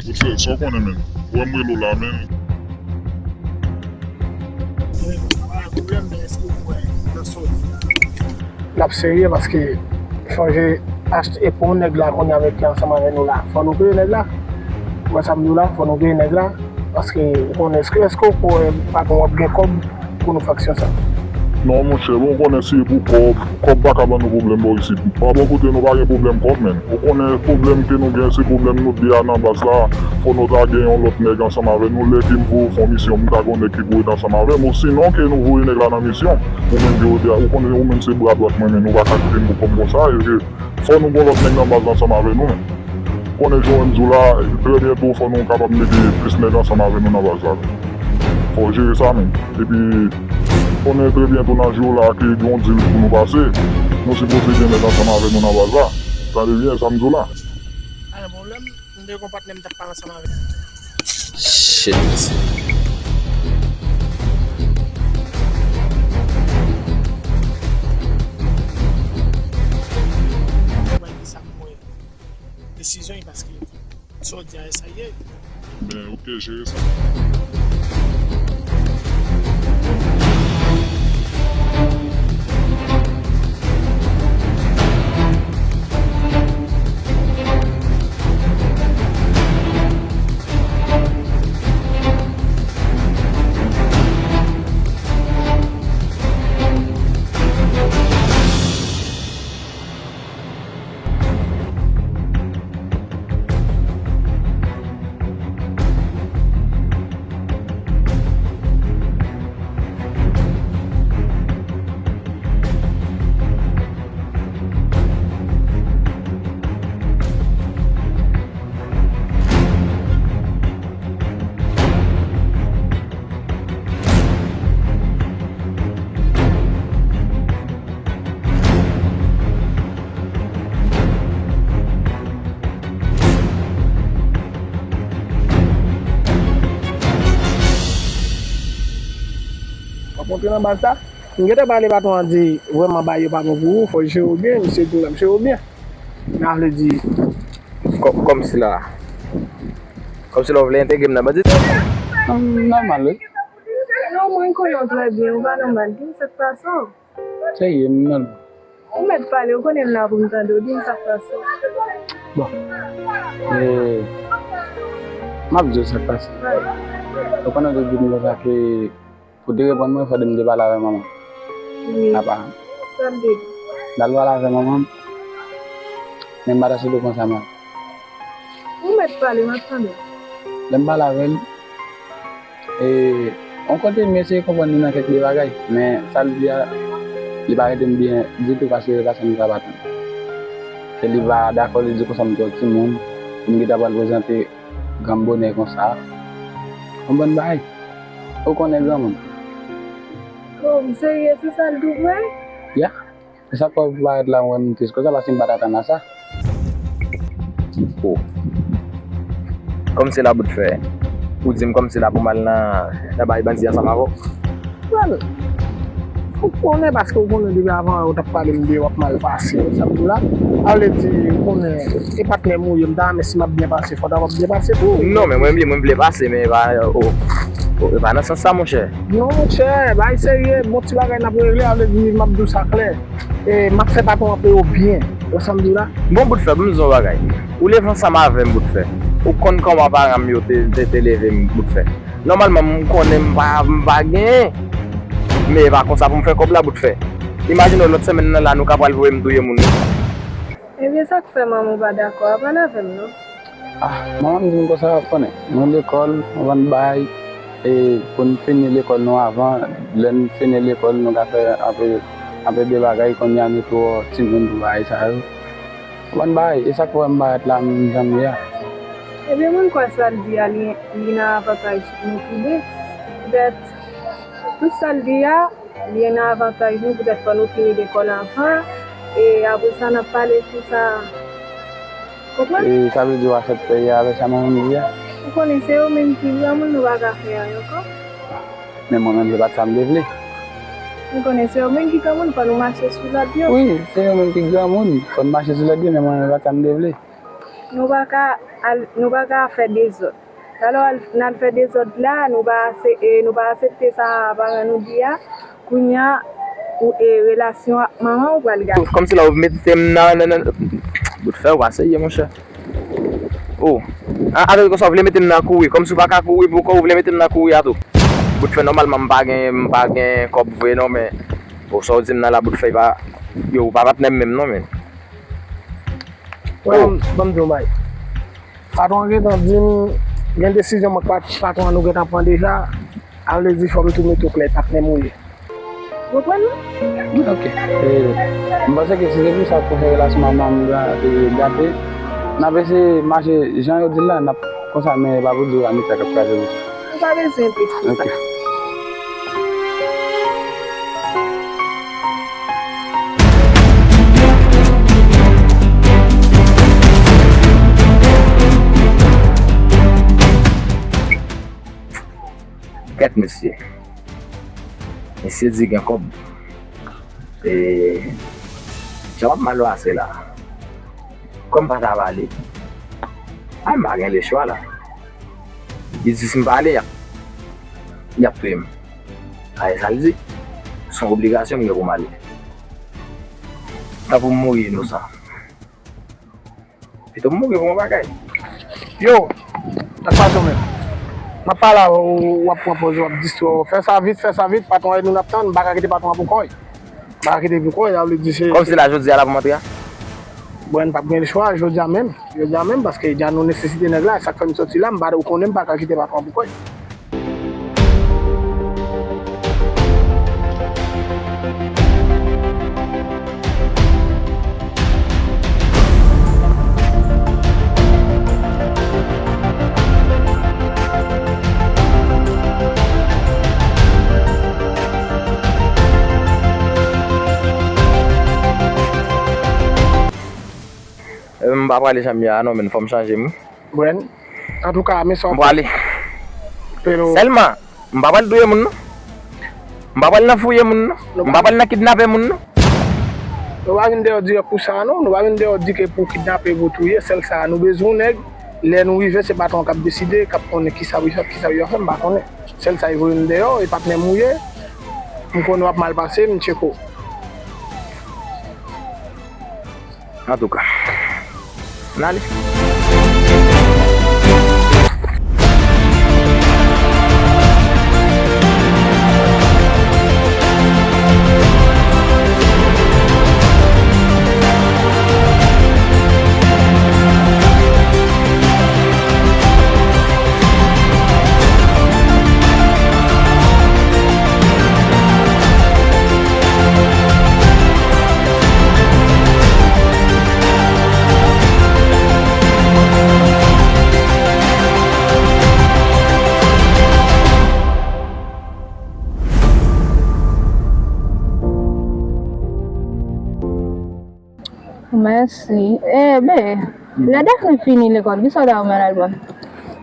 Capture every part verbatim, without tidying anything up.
Woodfred, sa w konnen, menn? Ou wè m rele w la, menn. N ap serye paske sonje achte pou nèg la kounye a met li ansanm avè nou la. Fò nou peye nèg la. Ou wè sa m di w la? Fò nou peye nèg la. Paske ou konnen, èske, èske w kwè patwon w ap gen kòb pou nou fè aksyon sa? Non, monchè, bon, ou konnen si e pou kòb, kòb pa ka ban nou pwoblèm bò isit. Pa bò kote nou pa gen pwoblèm kòb, menn. Ou konnen pwoblèm ke nou gen, se pwoblèm nou de a nan baz la. Fò nou ta gen yon lòt nèg ansanm avè nou. Lè ke m voye w fè yon misyon, m ta gen yon nèg ki pou ret ansanm avè m. Osinon ke nou voye nèg la nan misyon. Ou menm jodi a, ou konnen ou menm se bra dwat mwen, menn, ou pa ka kite m pou kòm konsa. E ke fò nou gen lòt nèg nan baz la ansanm avè nou, menn. Konnen jan w di w la, trè byento fò nou kapab mete plis nèg ansanm avè nou nan baz la. Fò w jere sa menm. Epi, konnen trè byento nan jou la ke gen yon dil pou nou pase, nou sipoze gen nèg ansanm avè nou nan baz la. Tande byen sa m di w la. Pa gen pwoblèm, m te gen yon patnè m t ap pale ansanm avè l. Shit, mesye. Mwen di sa m wè. Desizyon li paske sa w di a, e sa l ye. Ben, ok, jere sa. W ap montre nan baz sa? M gentan pale patwon an di vrèman bagay yo pa bon pou ou, fò w jere w byen, misye di w la, m jere w byen. Sa vle di. Kò-, kòmsi la. Kòmsi la w vle entegre m nan bandi. Nòmal, wi. Non, mwen konnen w trè byen, ou pa nòmal. Di m sa k pase w. Serye, m nan. Ou mèt pale, ou konnen m la pou m tande w, di m sa k pase w. Bon. E, m ap di w sa k pase. Ou konnen w te di m konsa ke pou w te reponn mwen, fò w te pale avè manman. Wi. Apa. Sa m te di? M t al pale avè manman m, men m pa ta sot konsa mal. Ou mèt pale, m ap tande w. Lè m pale avè l, e, yon kote m eseye konprann li nan kèk de bagay, men sa l di a, li pa rete m byen ditou paske se pa sa m t ap atann. Se li pa dakò, li di konsa m twò timoun, pou m gentan pral prezante granm bonè konsa. Yon bann bagay. Ou konnen granmoun. Oh, m serye, se sa l di w vre? Ya. Se sa k fè w parèt la, mwen, m tris konsa, paske m pa t atann a sa. Oh. Kòmsi la bout fè. Ou di m kòmsi la pou m al nan, nan bay bandi ansanm avè w. Well, ou konnen, paske ou konnen depi avan ou t ap pale m de w ap mal pase, sa m di w la. Sa vle di, ou konnen, e patnè m ou ye, m ta renmen si m ap byen pase, fò w ta ap byen pase tou. Non, men mwen byen, mwen vle pase, men pa, oh. Bon, e pa nan sans sa, monchè. Non, monchè, bagay serye, bon ti bagay n ap regle, a vle di, m ap di w sa klè. E, m ap fè patwon an peye w byen. Ou wè sa m di w la? Bon, bout fè, ban m di w yon bagay. Ou leve ansanm avè m, bout fè. Ou konn kòman paran m yo te, te, te leve m, bout fè. Nòmalman, m konnen m pa, m pa genyen. Men e pa konsa pou m fè kòb la, bout fè. Imajine w lòt semèn nan la, nou ka pral voye m touye moun, wi. Ebyen, sa k fè manman w pa dakò a? Pale avè m non. Ah, manman m di m konsa, w ap konnen. Nou lekòl, nou vann bay, e pou n fini lekòl nou avan, lè n fini lekòl, nou ka fè anpe, anpe de bagay, kounye a nou twò timoun pou bagay sa yo. Ou konprann bagay, e sa k fè m parèt la menm jan m ye a. Ebyen, mwen kwè sa l di a, li, li nan avantaj nou toude. Poutèt, tout sa l di a, li nan avantaj nou, poutèt fò nou fini lekòl anvan, e apre sa, n ap pale sou sa. Konprann? E sa vle di w aksepte avè sa manman m di a? Ou konnen se yo menm ki granmoun, nou pa ka fè anyen ankò. Men mwen menm, se pa t sa m te vle. Ou konnen se yo menm ki granmoun, fò nou mache sou lòd yo. Wi, se yo menm ki granmoun, fò n mache sou lòd yo, men mwen menm, se pa t sa m te vle. Nou pa ka al, nou pa ka fè dezòd. Talè n al fè dezòd la, nou pa ase-, e, nou pa aksepte sa paran nou di a. Kounye a, ou, e, relasyon ak manman w pral gate. Kòmsi la ou mete m nan, nan, nan, bout fè, ou pa serye, monchè. Oh. A, a, kòmsi w vle mete m nan kouri. Kòmsi w pa ka kouri pou kò w, ou vle mete m nan kouri a tou. Bout fè, nòmalman, m pa gen, m pa gen kòb vre non, men, oh, sa w di m nan la, bout fè, pa, yo, ou pa patnè m menm non, men. Wè, oh, ban m, ban m di w yon bagay. Patwon an gentan di m, gen desizyon mwen ak pat-, patwon an nou gentan pran deja. A vle di fò m tou mete w klè, patnè m ou ye. Ou konprann non? Ok. E, m panse ke si se pou sa pou fè relasyon manman m ga-, e, gate, n ap eseye mache jan yo di l la, n ap konsa, men e pa pou di w amistè k ap kraze pou sa. Ou pa bezwen plis pou sa. Ok. Kèt mesye. Mesye di gen kòb. E, jan m ap malwase la. Kòm m pa ta pale, a, m pa gen lechwa la. Li di si m pale, y ap, y ap touye m. A, e sa l di. Se yon obligasyon m gen pou m ale. Tanpri m mouri inosan. Pito m mouri pou yon bagay. Yo, sa k pase w menm? M ap pale avè w, w ap pran pòz, w ap distrè w. Fè sa vit, fè sa vit, patwon an nou n ap tann, m pa ka kite patwon an pou kò l. M pa ka kite pou kò l, sa vle di se. Kòmsi la jodi a la pou m antre a? Bon, n p ap gen lechwa, jodi a menm, jodi a menm, paske deja nou nesesite nèg la, sa k fè m soti la, m pa, ou konnen m pa ka kite patwon an pou kò l. M pa prale jan m ye a non, men fò m chanje m wi. Bren, antouka, men sa w fè. M prale. Pero. Sèlman, m pa pral touye moun non. M pa pral nan fouye moun non. M pa pral nan kidnape moun non. Nou pa vin deyò dirèk pou sa non. Nou pa vin deyò di ke pou kidnape, pou touye. Sèl sa, nou bezwen yon nèg. Lè nou rive, se patwon k ap deside, k ap konnen kisa pou fè, kisa pou fè, m pa konnen. Sèl sa, e voye nou deyò, e patnè m ou ye. M konnen w ap mal pase, m tcheke w. Antouka, n ale. Mèsi. E, be, lè Daphne fini lekòl, kisa w ta renmen l al pran?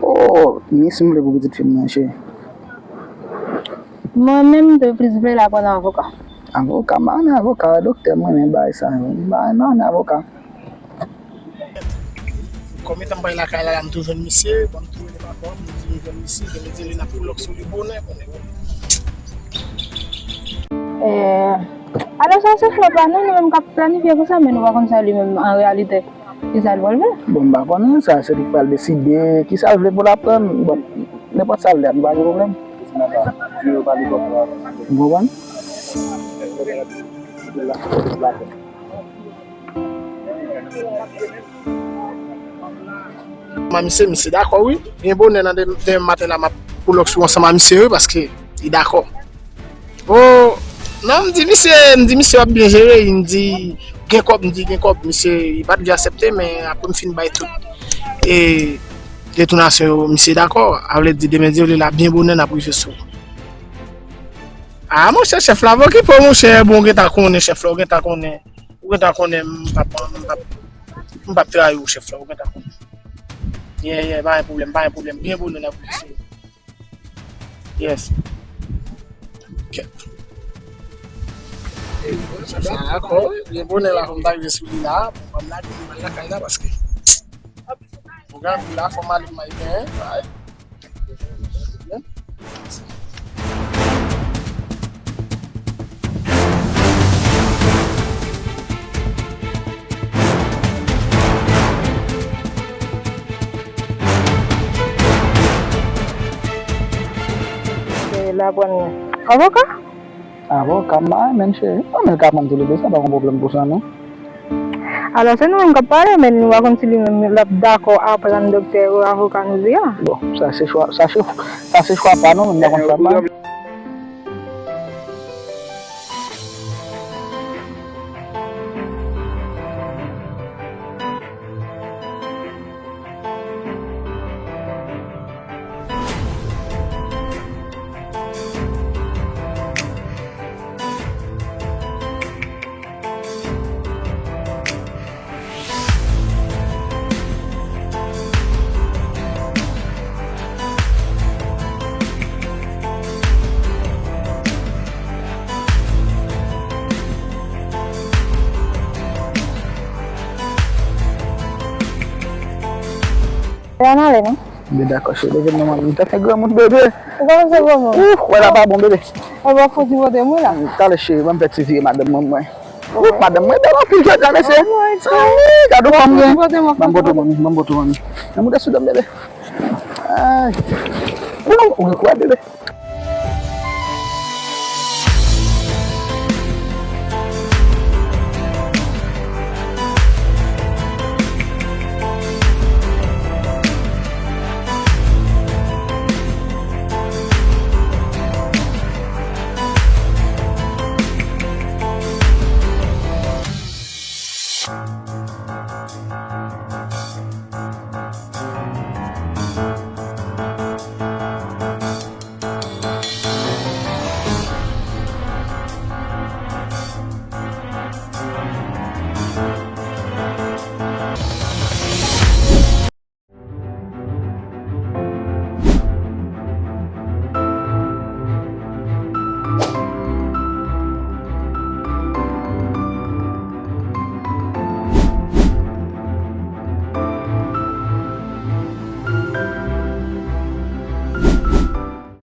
Oh, mi sanble pou pitit fi m nan, cheri. Mwen menm, m te plis vle l aprann avoka. Avoka? M pa renmen avoka, doktè, m renmen bagay sa yo. M pa renmen avoka. Konbyen tan m pa lakay la, la m tou jwenn misye, bon, m tou rele papa m, m di, Menm isi, gen medye li n ap pou lòk sou li bonè, bonè, bonè. Eh, alò sa se flòp la, non, nou menm k ap planifye konsa, men nou pa konn sa li menm an reyalite. Kisa l pral fè? Bon, m pa konnen, sa se li k pral deside kisa l vle pou l aprann. Bon, nenpòt sa l vle, nou pa gen pwoblèm. Ou konprann? Manman misye, misye dakò wi. Byen bonè nan demen maten la, m ap pou lòk sou ansanm a misye wi, paske li dakò. O, non, m di misye, m di misye w ap byen jere, m di gen kòb, m di gen kòb, misye, li pa t vle aksepte, men apre m fin bay tout, e, detounasyon yo, misye dakò. A vle di, demen Dye vle la, byen bonè, n ap rive sou. A, monchè, chèf la, va okipe w, monchè, bon, ou gentan konnen, chèf la, ou gentan konnen, ou gentan konnen, m p ap, m p ap, m p ap trayi w, chèf la, ou gentan konnen. Yeah, yeah, pa gen pwoblèm, pa gen pwoblèm, byen bonè, n ap rive sou. Yes. Kèt. Sa dakò, byen bonè la, fò m ta rive sou li la. Bon, m lage m al lakay la paske pwogram la, fò m ale m al benyen. Ay. E la pran avoka? Avoka m pa renmen l, cheri. Ann, men l ka pran m toulede, sa pa yon pwoblèm pou sa, non. Alò, se nou menm k ap pale, men nou pa konn si li menm l ap dakò aprann doktè ou avoka nou di a. Bon, sa se chwa, sa se, sa se chwa pa nou, men nou pa konn chwa pa nou. Ann ale, non? Byen dakò, cheri. Leve m non, manmi. M ta fè granmoun, bebe. Ou kòmanse granmoun? Ou wè la pa bon, bebe. Ou pa fouti pote mwen la? Talè, cheri, ban m fè ti vire madanm mwen, mwen. Ou, madanm mwen bèl anpil, jaja, mesye. Ay, gade fanm gen. Ban m pote w, manmi, ban m pote w, manmi. Nan moute sou do m, bebe. Ay. Ou, ou gen kouraj, bebe.